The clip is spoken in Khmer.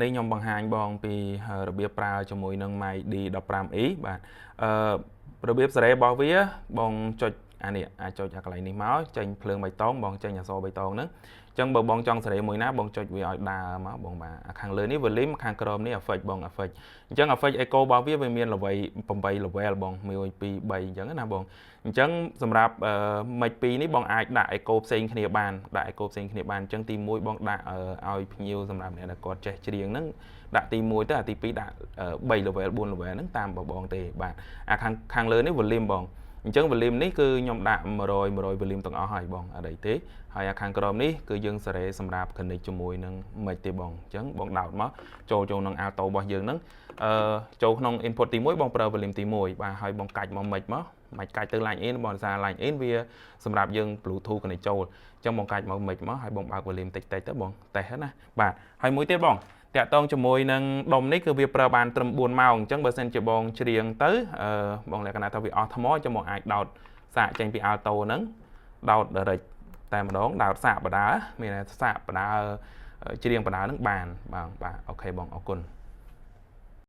នេះខ្ញុំបង្ហាញបងពីរបៀបប្រើជាមួយនឹង mic D15E បាទអឺរបៀបសេរីរបស់វាបងចុចអានេះអាចចុចអាកន្លែងនេះមកចេញភ្លើងបៃតងបងចេញអក្សរបៃតងហ្នឹងអញ្ចឹងបើបងចង់សេរីមួយណាបងចុចវាឲ្យដើរមកបងបាទអាខាងលើនេះ volume ខាងក្រោមនេះ effect បង effect អញ្ចឹង effect echo របស់វាវាមាន level 8 level បង1 2 3អញ្ចឹងណាបងអញ្ចឹងសម្រាប់ mic 2នេះបងអាចដាក់ echo ផ្សេងគ្នាបានដាក់ echo ផ្សេងគ្នាបានអញ្ចឹងទី1បងដាក់ឲ្យភ្ញៀវសម្រាប់អ្នកដែលគាត់ចេះច្រៀងហ្នឹងដាក់ទី1ទៅអាទី2ដាក់3 level 4 level ហ្នឹងតាមបងទេបាទអាខាងខាងលើនេះ volume បងអញ្ចឹង volume នេះគឺខ្ញុំដាក់100 100 volume ទាំងអស់ហើយបងអត់អីទេហើយអាខាងក្រោមនេះគឺយើងសេរីសម្រាប់ connect ជាមួយនឹង mic ទេបងអញ្ចឹងបងដោតមកចូលចូលនឹង alto របស់យើងហ្នឹងអឺចូលក្នុង input ទី1បងប្រើ volume ទី1បាទហើយបងកាច់មក mic មកមិនកាច់ទៅ line in បងដោយសារ line in វាសម្រាប់យើង Bluetooth connect ចូលអញ្ចឹងបងកាច់មក mic មកហើយបងបើក volume តិចតិចទៅបងតេស្តណាបាទហើយមួយទៀតបងតាក់ទងជាមួយនឹងដុំនេះគឺវាប្រើបានត្រឹម4ម៉ោងអញ្ចឹងបើសិនជាបងច្រៀងទៅអឺបងលក្ខណៈថាវាអស់ថ្មអញ្ចឹងបងអាចដោតសាកចេញពី alto ហ្នឹងដោត direct តែម្ដងដោតសាកបដាមានសាកបដាច្រៀងបដាហ្នឹងបានបាទបាទ OK បងអរគុណ។